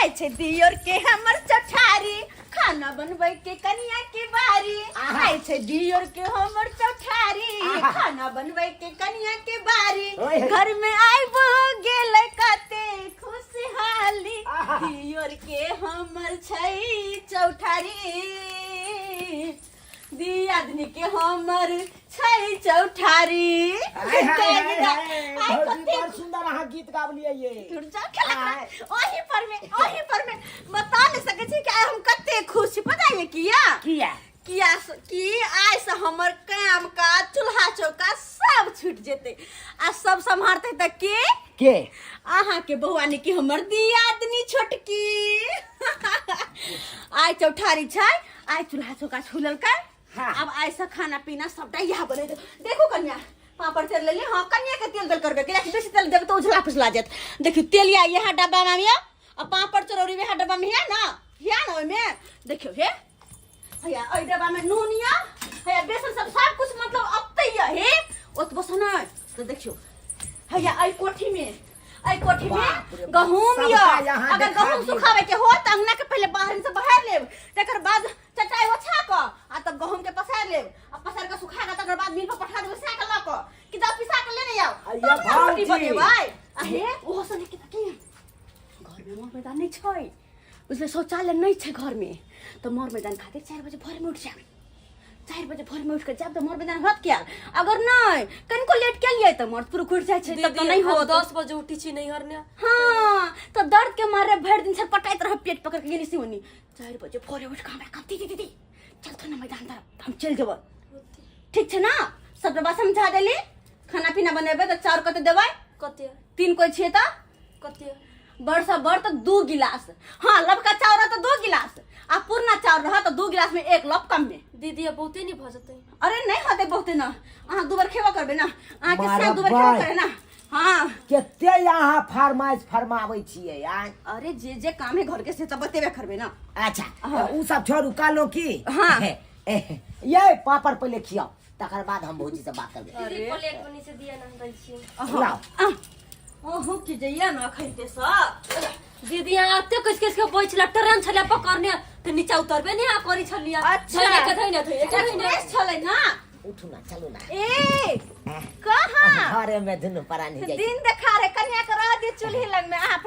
आइ छै दियोर के हमर चौठारी, खाना बनबै के कनिया के बारी। आइ छै दियोर के हमर चौठारी, खाना बनबै के कनिया के बारी। ओए। घर में आइब गेलै कते खुशहाली, दियोर के हमर छै चौठारी, दियादनी के हमर छै चौठारी। हाय, हाय, हाय, हाय, आइ भौजी, कते बड़ सुंदर अहाँ गीत गाबलियै ये। रुक जाउ, खेला करा। ओही पर में, ओही पर में बता नहीं सकै छी कि आइ हम कते खुश छी। पता ये किया? किया? किया कि आइ से हमर काम काज चूल्हा चौका सब छूट जेतै आ सब सम्हारतै तऽ के? के? अहाँ के बौआ ने कि हमर दियादनी छोटकी। आइ चौठारी छै, आइ चूल्हा चौका छुललकै। हाँ। अब आइ से खाना पीना सबटा इएह बनेतै। देखू कन्या, पापड़ तेल लेली। हाँ, कन्या के तेल देल करबै, कियाकि बेसी तेल देबै तऽ उझला फुझला जायत। देखियौ, तेल या इएह डब्बा में या आ पापड़ चरौरी वएह डब्बा में है ना, है ना ओहिमे। देखियौ हे, हैया एहि डब्बा में नून या हैया बेसन सब सब कुछ मतलब अबते या हे ओतबो से नहि। तऽ देखियौ हैया एहि कोठी में, एहि कोठी में बाप रे बाप, गहूम सबटा या यहाँ अगर देखा गहूम दियौ। सुखावे के हो तऽ अंगना के पहिले बाहर से बहार लेब, तकर बाद चटाई ओछा कऽ आ तब गहूम के पसारि लेब आ पसारि कऽ सुखा कऽ तकर बाद मिल पर पठा देबै सैह के लऽ कऽ कि दस पिसा कऽ लेने आउ, अइया तब ने रोटी भौजी। बनेबै। आ हे, ओहो सब के की घर में मर मैदान नहि छै, बुझलियै? शौचालय नहि छै घर में, तऽ मर मैदान खातिर 4 बजे भोर में उठि जायब। 4 बजे भोर में उठि कऽ जायब तऽ मर मैदान होत किया? अगर नहि कनिको लेट केलियै तऽ मर्द पुरुख उठि जाइ छै, तब तऽ दीदी नहि हम होत। 10 बजे उठी छी नैहर ने। हाँ, तऽ दर्द के मारे भरि दिन छटपटाइत रहब, पेट पकड़ के गेली सिवनी। 4 बजे भोरे उठि कऽ हमरा कहब, दीदी दीदी चलतो ना मैदान तरफ, हम चलि जेबै। ठीक छै ना? सबटा बात समझा देली। खाना पीना बनेबै तऽ चाउर कते देबै? कते? 3 कोइ छियै तऽ कते? बड़ से बड़ तऽ 2 गिलास। हाँ, लबका चाउर रहत तऽ 2 गिलास आ पुरना चाउर रहत तऽ 2 गिलास में 1 लप कम में। दीदी, अब बहुते नहीं भऽ जेतै। अरे नहीं होतै बहुते ना, अहाँ 2 बार खेबो करबै ना, अहाँके मारब से 2 बार खेबो बाय। करे ना। हाँ। कते अहाँ फरमाइश फरमाबै छियै आँय? अरे जे जे काम है घर के से तऽ बतेबे करबै ना। अच्छा, हाँ। उ सब छोड़ू, कहलहुँ की हाँ। ये पापड़ पहिले खियाउ, तकर बाद हम भौजी से बात करबै। दीदी, प्लेट में नीचे दिया ना दै छी। लाउ। अहूँ की जइया ना खैते सब। दीदी, अहाँ एते कस कस के बैठ छला, ट्रेन छला पकड़ने तऽ नीचा उतरबे नहीं अहाँ करी छलिया। अच्छा। धैने के धैने, धैने के धैने। एक्सप्रेस छलै ना। उठू ना, चलू ना। ए कहाँ? घरे में दुनू प्राणी जाइ। दिन देखा रे कन्या के रह दे चूल्ही लग में। अहाँ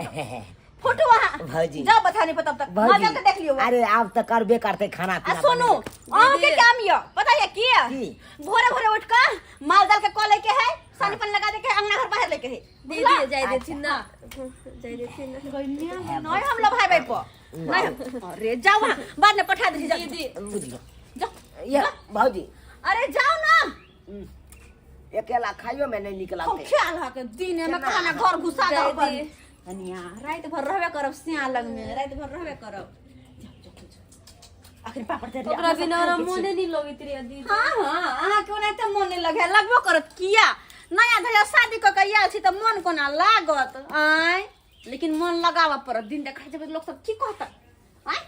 फोटो अहाँ भौजी। जाओ बथानी पर तब तक भौजी। मजा के देख लियो। अरे आब तऽ करबे करते खाना आ पीना। सुनू, बनेबे। अहाँ के काम यो पता है की? की? भोरे भोरे उठ के माल जाल के कॉल लेके है, सानी पानी लगा दे के अंगना घर बाहर लेके है। दीदी जाय देथिन ना, जाय देथिन ना। नहीं हम लोग भाई भाई पर नहीं। अरे जाओ वहाँ, बाद में पठा दीजिए, जाओ। दीदी। बुझियो जाओ। ये भौजी। अरे जाओ ना। अकेला खाइयो में नहीं निक हम लगते। ख्याल है के दिने में केना? खाना घर घुसा जाय दो पर। दी। कनिया रात भर रहबे करब सिया लग में, रात भर रहबे करब। जाओ, जाओ, जाओ। अखन पापड़ दे ओकरा बिना हमरा मोने नहीं लगैत रहे दीदी। हाँ हाँ, अहाँ के ओनाहिते मोन नहीं लगे, लगबो करत किया? नया धया शादी कऽ के आयल छी तऽ मोन कोना लागत? आँय, लेकिन मन लगाबऽ पड़त। दिन देखा जेबै तऽ लोक सब की कहतै? आँय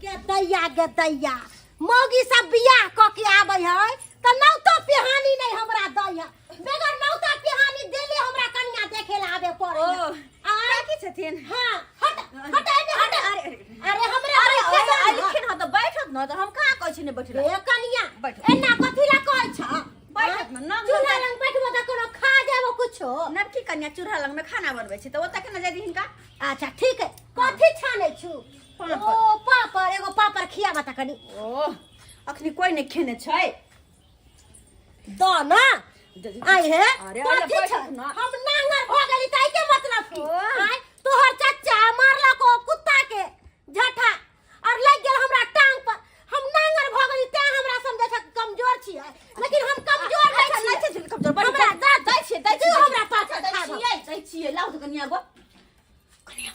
गे दैया, गे दैया, मौगी सब बियाह कऽ के आबै है तऽ नौतो पिहानी नहि हमरा दै है। बगैर नौता पिहानी देले हमरा कन्या देखे ला आबे पड़े। ओ काकी छथिन? हाँ, हट हट एने हट। अरे अरे अरे हमरा अरे बैठे दे ना। अलिखिन हँ तऽ बैठत न, तऽ हम कहाँ कहै छी नहि बैठे ए कन्या, बैठो। एना कथी ला कहै छ? बैठत न, नग चूल्हा लग बैठबो तऽ कोनो खा जाबो कुछो। नबकी कन्या चूल्हा लग में खाना बनबै छै तऽ ओतऽ केना जाय हिनका? अच्छा ठीक है, कथी छानै छु? पापड़। ओ पापड़, एगो पापड़ खियाबा त कनी। ओ अखनी कोई नहि खेने छै। द ना आइ हे। अरे, कथी अरे, छै? बैठू ना। हम नांगर भ गेली ताई के मतलब की? ओ। आइ तोहर चचा मारलक ओ कुत्ता के झट्ठा और लग गेल हमरा टांग पर, हम नांगर भ गेली, तें हमरा समझै छ कमजोर छियै, लेकिन हम कमजोर नहि अच्छा, छियै। नहि छै कमजोर, बड़ी हमरा दै दै छियै, दै छियै, तू हमरा पापड़ दै खाबऽ। छियै, दै छियै। लाउ तऽ कनिया गो, कनिया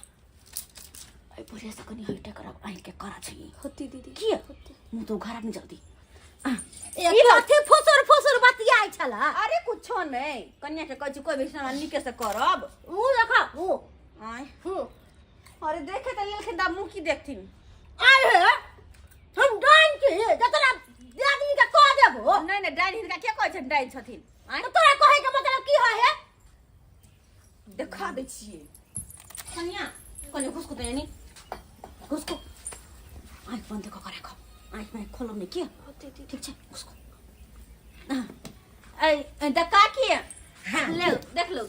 एहि बुढ़िया से कनि हटे करब, आँखि के करा छै। होती दीदी। किया मुँह तो घरा में जल्दी ए, कथी फुसुर फुसुर बतियाइ छला? अरे कुछो नहीं, कन्या के कहै छी कोई भी सामान नीके से करब। मुँह देखा मुँह। आँय? हूँ। अरे देखे तऽ लेलखिन तऽ मुँह की देखथिन? आय हे, हम डाइन छी जतना आदमी के कह देबो। नहीं नहीं, डाइन हिनका के कहै छथिन डाइन छथिन? आँय? तऽ तोरा कहै के मतलब की होइ हे? देखा दै छियै कन्या, कन्या घुसकु तऽ यानी घुसको आँखि बन्द कऽ के राखब आँखि में खोलब नहि के ठीक छै घुसको ऐ तऽ काकी ले देख लो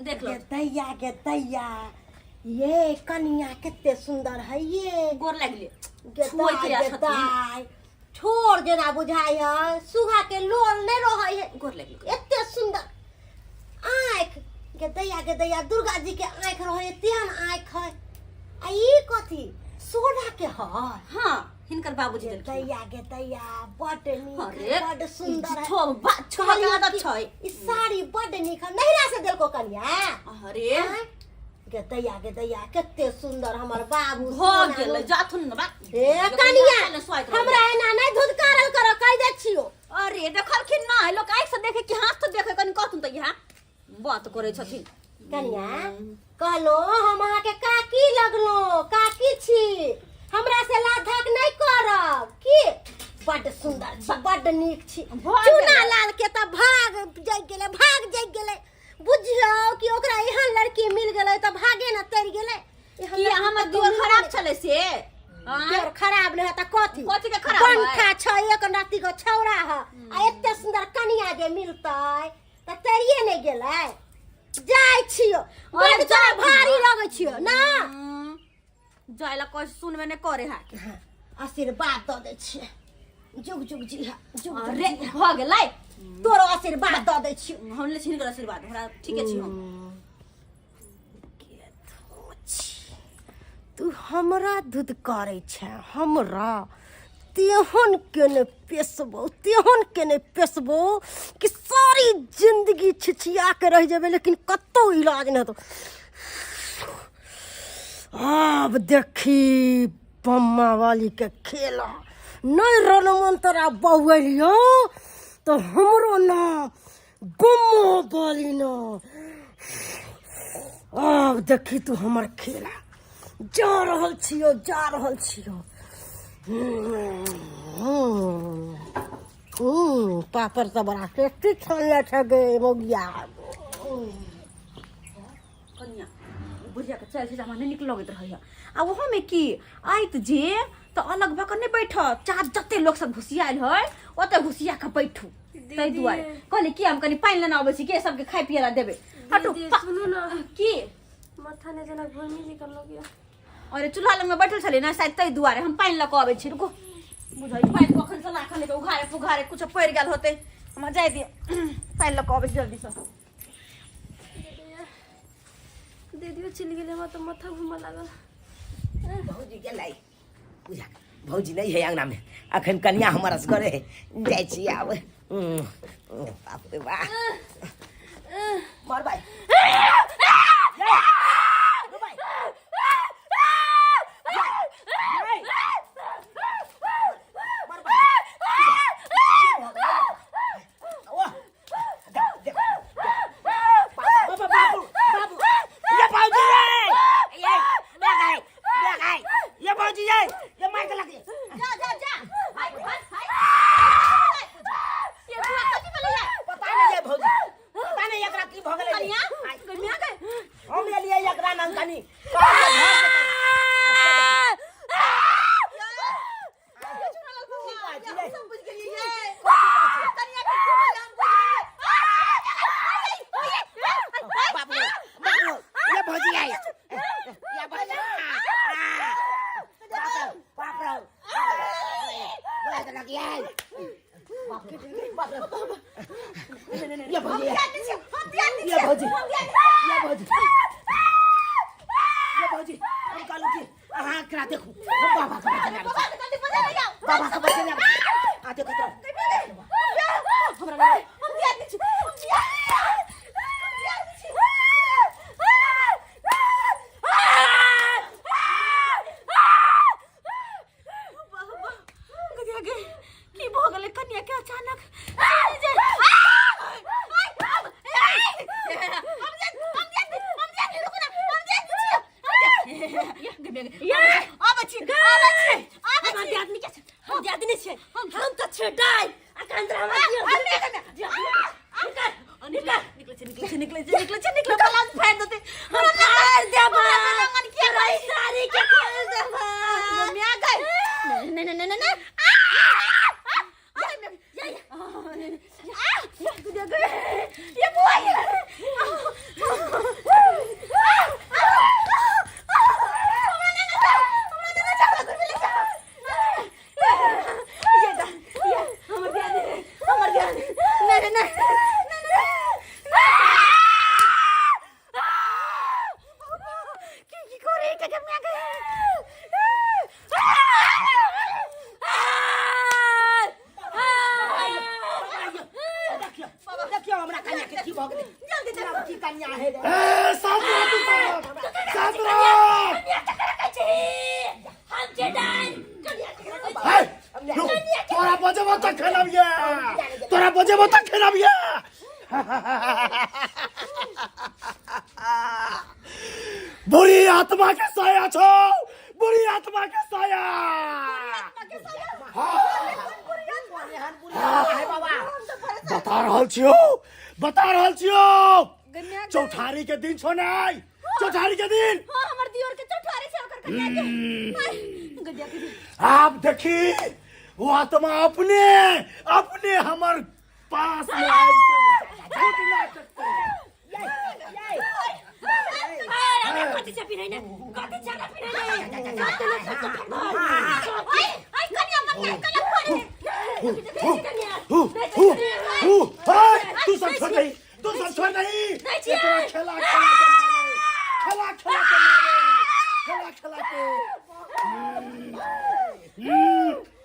देख लो गे दैया गे दैया ये कनिया कते सुंदर है ये गोर लगले गे छुए के दाइ, गे छथिन। दाइ ठोर जेना बुझाइ है सुगा के लोल नहि रहै है गोर लगले एते सुंदर आँखि गे दैया गे दैया दुर्गा जी के आँखि रहै है तेहन आँखि है आ ई कथी सोना के है हाँ हिनकर बाबूजी गे देलखिन दैया गे दैया बड नीक अरे है बड सुंदर है छो बा छो के आदत छै ई साड़ी बड नीक है नैहरा से देलको कनिया अरे आँय? गे दैया गे दैया कते सुंदर हमर बाबू भऽ सोना गेलै लोल। जाथुन न बा ए कनिया स्वाइत रहल। हमरा एना नहि धुधकारल कर कहि दै छियो अरे देखलखिन ना लोक आँखि से देखे कि हाथ से देखे कनि कहथुन तऽ इएह बात करै छथिन कनिया कहलो हम अहाँके काकी लगलो काकी छी हमरा से लाधक नहि करब की बड सुंदर छी बड नीक छी भऽ चूना गेलै। लाल के तऽ भाग जागि गेलै भाग जागि गेलै बुझियौ कि ओकरा एहन लड़की मिल गेलै तऽ भागे ने तरि गेलै एहन की लड़की हमर कतौ दियोर मिलबे खराब नहि। छलै से आँय? देर खराब नहि तऽ कथी कथी के खराब है? पंखा छै एक रत्ती के छौड़ा है आ एते सुंदर कनिया जे मिलतै तऽ तरिए नहि गेलै जाइ छियो अरे बड तोरा जाउ भारी ना। लगै छियो ना जाय ला कोई सुनबे नहि करे है हाँ, आशीर्वाद दऽ दै छियै जुग जुग जी हा जुग जुग अरे जी हा। भऽ गेलै तोरो आशीर्वाद दऽ दै छियो हम ले छी हिनकर आशीर्वाद हमरा ठीके छी हम तू हमरा दूध करै छै हमरा तेहन केने पेसबो तेहन केने पेसबो कि सारी जिंदगी छिछिया के रह जेबै लेकिन कतौ इलाज नहि हेतौ आब देखी बम्मा वाली के खेला नहि रणमन तोरा बौएलियौ तऽ हमरो नाम गुम्मो वाली ना आब देखी तू हमर खेला जा रहल छियो जा रहल छियो पापड़ तऽ बड़ा टेस्टी छानले छै गे मौगिया कनिया बुढ़िया के चालि छै हमरा नहि नीक लगैत रहैया आ ओहोमे की आइत जे तऽ अलग भऽ कऽ नहि बैठत चाह जते लोक सब घुसियायल है ओते घुसिया कऽ बैठू ताहि दुआरे कहली की हम कनि पानि लेने अबै छी के सबके खाय पियै लए देबै हटू दीदी सुनू ना की माथा ने जेना घुर्मी जी कर लोगिया अरे चूल्हा लगमे बैठल छलियै ने शायद ताहि दुआरे हम पानि लऽ कऽ अबै छी रुकू बुझै पानि कखन से राखल हेतै उघारे पुघारे कुछो पड़ि गेल होतै हमरा जाय दिअ पानि लऽ कऽ अबै छी जल्दीसँ दीदियो चलि गेलै हमरा तऽ माथा घूमऽ लागल भौजी गेलै पूजा भौजी नहि है अंगना में अखन कनिया हमर असगरे है जाइ छी आब बाप रे वाह मार भाई जा जा जा हाय हाय हाय ये बुआ कथी भेलै है पता नहीं ये भौजी पता नहीं एकरा की भऽ गेलै कनिया कनिया के हम एलियै एकरा नाम कनी बाबू बाबू ये भौजी आई ये भौजी बाप रे बाप रे लगी आई बाप रे बाप रे ये भौजी ये भौजी ये भौजी ये भौजी हम कहलहुँ कि अहाँ एकरा देखू हम बाबा के बचने आबै छी। बाबा के बचने आबै छी। आ देखैत रहू की भऽ गेलै कनिया के अचानक हम दियादनी छियै हम तऽ छियै डाइ आ कंद्रा हमरा निकले निकले निकले निकले ब्लाउज फाड़ देते हम फाड़ देबै गे माय गे। देखियो देखियो हमरा कन्या के की भऽ गेलै। जल्दी देखो। की कन्या हे रे? ए, शांत रह तू सब, शांत रह। हे, रुक, तोरा बजेबो तऽ खेलबियै, तोरा बजेबो तऽ खेलबियै। बुरी आत्मा के साया छौ, बुरी आत्मा के साया। बता रहल छियौ, बता रहल छियौ, चौठारी के दिन छौ नै, चौठारी के दिन। हाँ, हमर दियोर के चौठारी छै ओकर कन्या के। हाय, गदिया के दिन। आप देखी वो आत्मा अपने अपने हमर पास में आबि के घुटना टेकतै। हाय, हाय, कन्या मत कन्या फोड़। हु, हु, हु, हाय, तू सब छोड़ दही, तू सब छोड़ दही। एकरा खेला खेला के मारबै, खेला खेला के मारबै, खेला खेला के।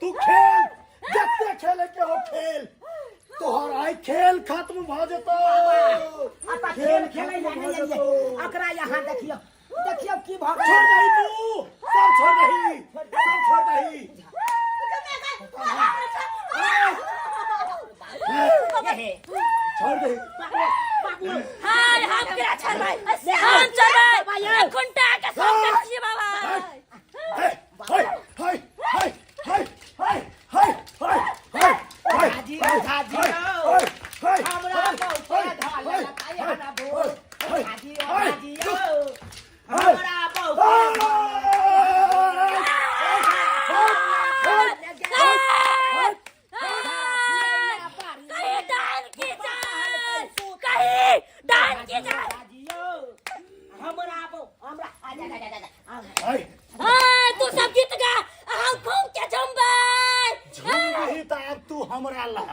तू खेल, जते खेले के हो खेल, तोहर आइ खेल खत्म भऽ जेतौ। आता खेल खेलै लए नहि एलियै। एकरा यहाँ देखियौ, देखियौ की भऽ छोड़ गेलै। दही तू सब, छोड़ दही सब, छोड़ दही। छोड़ दही। हे हे हे हे हे हे हे हे हे हे। झाजी, झाजी यौ। हे। हमरा बहुते धऽ लेलक एहन भूत। झाजी यौ, झाजी यौ। हमरा बहुते धऽ लेलक। झाजी यौ। हमरा बहु हमरा आ जा जा जा जा जा। तू सब गीत गा, हम खूब के झुमबै। झूमबही तऽ आब तू हमरा लग,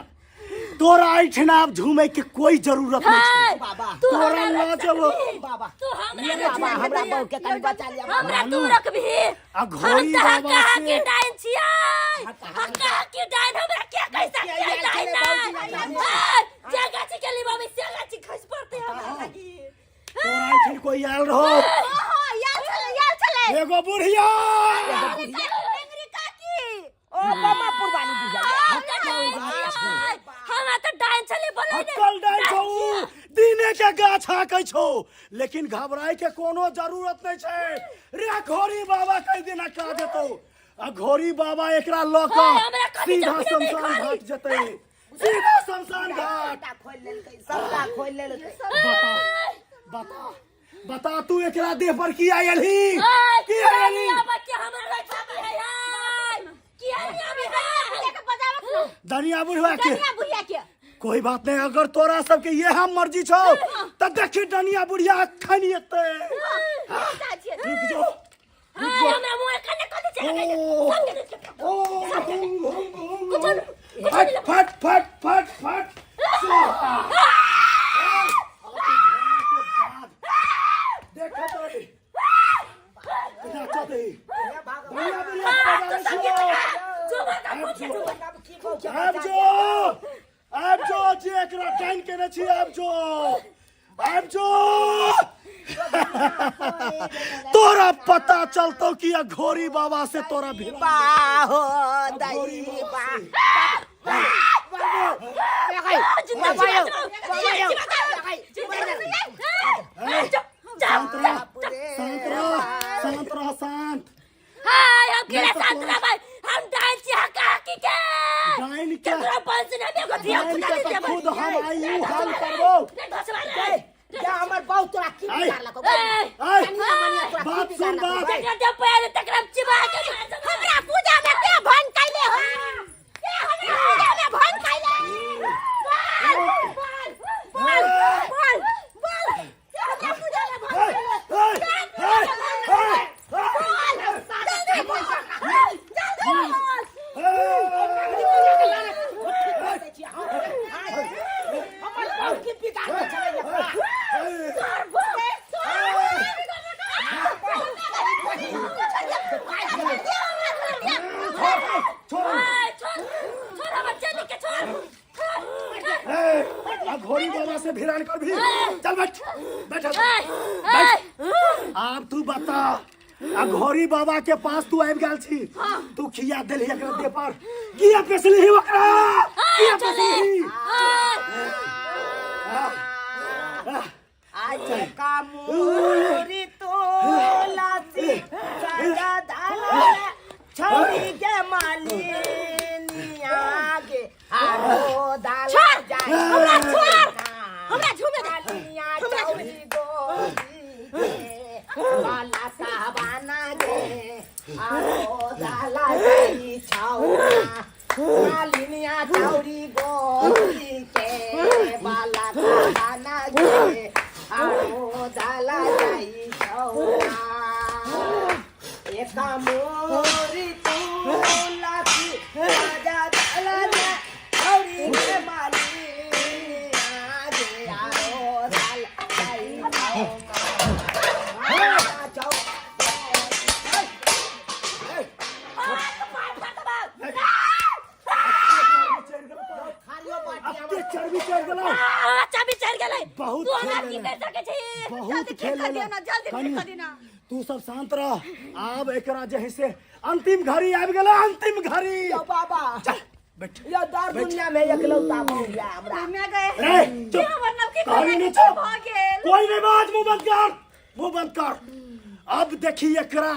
तोरा एहिठिना आब झूमे के कोई जरूरत नहीं छै। बाबा। तू तोरा हमरा लऽ जेबो। बाबा। तू हमरा बाबा, हमरा बहु के कनि बचा लिअ। हमरा तू रखबिही? आ हम घोड़ी तऽ बाबा हक्का से के डाइन छियै, हक्का के डाइन। हमरा के कैसा के डाइन नै जे गाछी के लिबाबी से गाछी खसि पड़तै हमरा लगी। तोरा एहिठिन कोई आयल रहो? हाँ, यार छले, यार छले। एगो बुढ़िया। टेंगरी काकी। ओ बमापुर वाली बुझाइया। हम तऽ डाइन छियै, हमरा तऽ डाइन छलै बोलै ने। अक्कल डाइन छौ उ, दिने के गाछ हाकै छौ, लेकिन घबराय के कोनो जरूरत नहीं छै रे। घोड़ी बाबा कई दिना का जेतौ, आ घोड़ी बाबा एकरा लऽ ओए, कऽ हमरा कथी सीधा चपले नहि शमशान खाली। घाट जेतै, सीधा शमशान घाट। सबटा खोलि लेलकै, सबटा खोलि लेलकै। बता, बता, बता, तू एकरा देह पर की आयल ही? ओए, की तोरा आयल नहि ही? आबै के हमरा रखा है यार, किया नहि आबै है? के बजावत न। दनिया बुढ़वा के। कन्या बुढ़िया के। कोई बात नहीं, अगर तोरा सबके यह मर्जी छौ तऽ देखी डनिया बुढ़िया अखन एतै। रुक जो। हाय, हमरा मुँह कने कथी छै? ओ ओ हुम हुम हुम, फट फट फट फट फट स्वाहा। देखो तो नाचो दही बढ़िया बढ़िया बजाबै छियौ। आबि जो, आबि जो, जे एकरा डाइन केने छी, आबि जो, आबि जो। तोरा पता चलतो कि अघोरी बाबा से तोरा भिड़ा। बाहो अघोरी दई बाबा बा से। शांत रह, शांत रह, शांत रह, शांत। हाय, हम केना नहीं तो शांत रहबै? हम डाइन छी हक्का हक्की के। डाइन के? केकरो बंश नै एगो धिया डाइन पुता के नै तऽ देबै। खुद हम आइयो हाल करबो। रे घसवा रे। जा, हमर बहु तोरा की आइ। बिगाड़लको? ए, ऐ, कनिया मनिया तोरा की बात सुन, बिगाड़लको? बात। जकरा जब पैर तकरा चिबा के मार देबै। हमरा पूजा में के भंग कैले हो? के हमरा पूजा में भंग कैले? बोल, बोल, बोल, बोल, बोल, के हमरा पूजा में भंग ऐ, कैले? ऐ, ऐ, ऐ, बोल, जल्दी बोल, जल्दी बोल। हमर बहु की बिगाड़ने छलै? ऐ, हैरान कर भी चल बैठ बैठ आब तू बता आ घोरी बाबा के पास तू आबि गेल छी तू खिया देलही एकरा देह पर किया पेसलिही ओकरा किया पेसलिही आज का मोरी तोला सी सजा दाला छौरी के मालिनिया के आरो दाला जाई हमरा छोड़ हमरा झूमे दे मालिनिया छौरी गोरी के वाला साहबाना के आरो दाला जाई छौरा मालिनिया छौरी गोरी के वाला साहबाना के आरो दाला जाई छौरा एका मोरी तोला की राजा दाला जा छौरी के मालिनिया के आरो दाला जाई छौरा छौ अते चर्बी चढ़ गेलौ चाबी चढ़ गेलै बहुत तू हमरा खेल की लेले। कर सकै छी बहुत जल्दी खेल ठीक कर लेले। दियो ना, जल्दी ठीक कनी, कर दियो ना। तू सब शांत रह आब एकरा जे है से अंतिम घड़ी आबि गेलै अंतिम घड़ी यो बाबा चल बैठ यो दर दुनिया में एकलौता बहु या हमरा मैं गए रे चुप हमर नवकी कहानी कन्या नहीं के चुप भऽ गेल कोई नहीं बाज मुंह बंद कर मुंह बंद कर अब देखी एकरा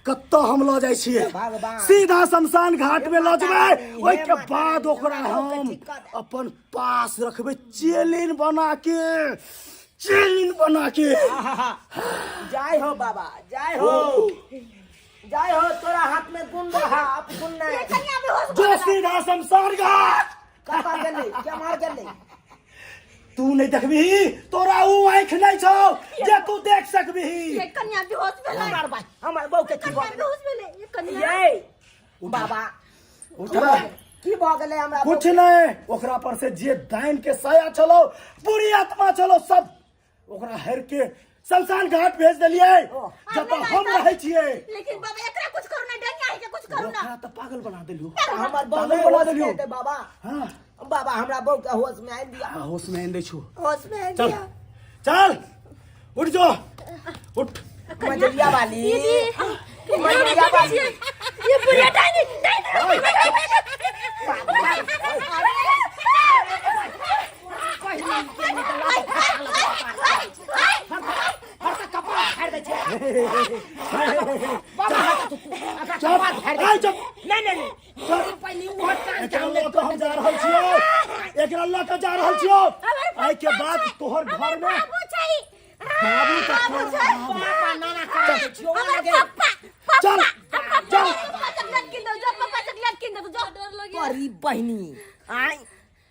कतऽ हम लऽ जाइ छियै भगवान। सीधा शमशान घाट में लऽ जेबै हे ओहिके माता बाद रानी, ओकरा हमरा हम सबके ठीक कऽ दे। अपन पास रखबै चेलिन बना के चेलिन बना के जय हो बाबा जय हो जय हो तोरा हाथ में गुण रहा अपगुण नहीं कन्या बेहोश जो सीधा शमशान घाट कतऽ गेलै केम्हर गेलै तू नहीं देखबिही तोरा ऊ आँखि नहीं छौ जे तू देख सकबिही ये कन्या बेहोश भेलै हमर भाई हमर बहू के की कन्या भऽ गेलै बेहोश भेलै ये कन्या ये बाबा उठा की भऽ गेलै हमरा कुछ नहीं ओकरा पर से जे दाइन के साया छलो बुरी आत्मा छलो सब ओकरा हेर के शमशान घाट भेज देलियै जतऽ हम रहै छियै लेकिन बाबा एकरा कुछ करू ना डनिया के कुछ करू ना ओकरा तऽ पागल बना देलियौ हमर बहू पागल बना देलियौ होश में बाबा हाँ बाबा हमरा बहू के होश में आनि दिया हाँ, होश में आनि दै छौ होश में आनि चल दिया चल उठ जो उठ मजलिया वाली मजलिया वाली ये बुढ़िया डाइनी डाइनी चुप आइ चुप नहीं नहीं नहीं पहले वो कान एकरा लऽ कऽ हम जा रहल छियौ एकरा लऽ कऽ जा रहल छियौ एहिके बाद तोहर घर में बाबू छै बाबू तऽ बाबू छै पापा नाना करै छियौ हमर पप्पा चल चल पप्पा चॉकलेट किन दो जो पप्पा चॉकलेट किन दो जो डर लगे तोरी बहिनी आय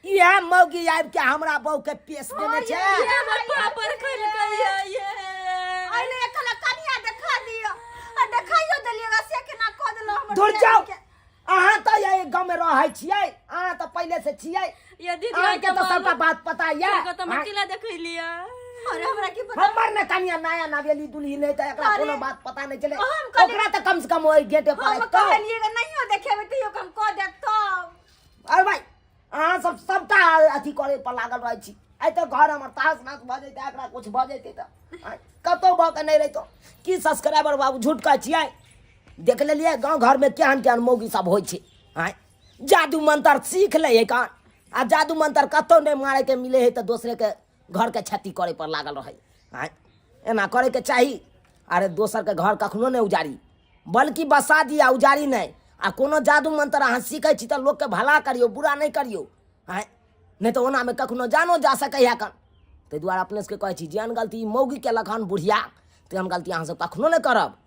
इएह मौगी आबि के हमरा बहू के पेश देने छै ये हमर पापड़ खलकै ये ये अइले एकला कनिया देखा दियो आ देखाइयो देलियो से केना कऽ देलो हमर दूर बेटी जाओ के। अहाँ तऽ एहि गाँव में रहै छियै अहाँ तऽ पहिले से छियै ये दीदी अहाँके तऽ सबटा बात पता यऽ तऽ मटिला देखैलियै अरे हमरा की पता हमर ने कनिया नया नवेली दुल्ही नहि तऽ एकरा अरे, कोनो बात पता नहि छलै हम कहलियै- ओकरा तऽ कम से कम ओहि गेटे पर हम अबितौ। कहलियै कि नहियो देखेबै तैयो कम कऽ देत तब अरे भाई अहाँ सब सबटा अथी करे पर लागल रहै छी आइ तऽ घर हमर तास नास भऽ जैतै एकरा कुछ भऽ जैतै तऽ आँय, कतहु भऽ कऽ नहि रहितौ की सब्सक्राइबर बाबू झूठ कहै छियै देख लेलियै गाँव घरमे केहन केहन मौगी सब होइ छै आँय जादू मंतर सीख लै है कान आ जादू मंतर कतहु नहि मारैके मिलै है तऽ दोसरेके घरके क्षति करे पर लागल रहै आँय एना करैके चाही अरे दोसरके घर कखनो नहि उजारी बल्कि बसा दिया उजारी नहि आ कोनो जादू मंत्र अहाँ सीखै छी तऽ लोकके भला करियौ बुरा नहि करियौ आँय नहि तऽ ओनामे कखनो जानो जा सकैए कन ताहि दुआरे अपने सबके कहै छी जेहन गलती ई मौगी केलक हन बुढ़िया तेहन गलती अहाँसब कखनो नहि करब।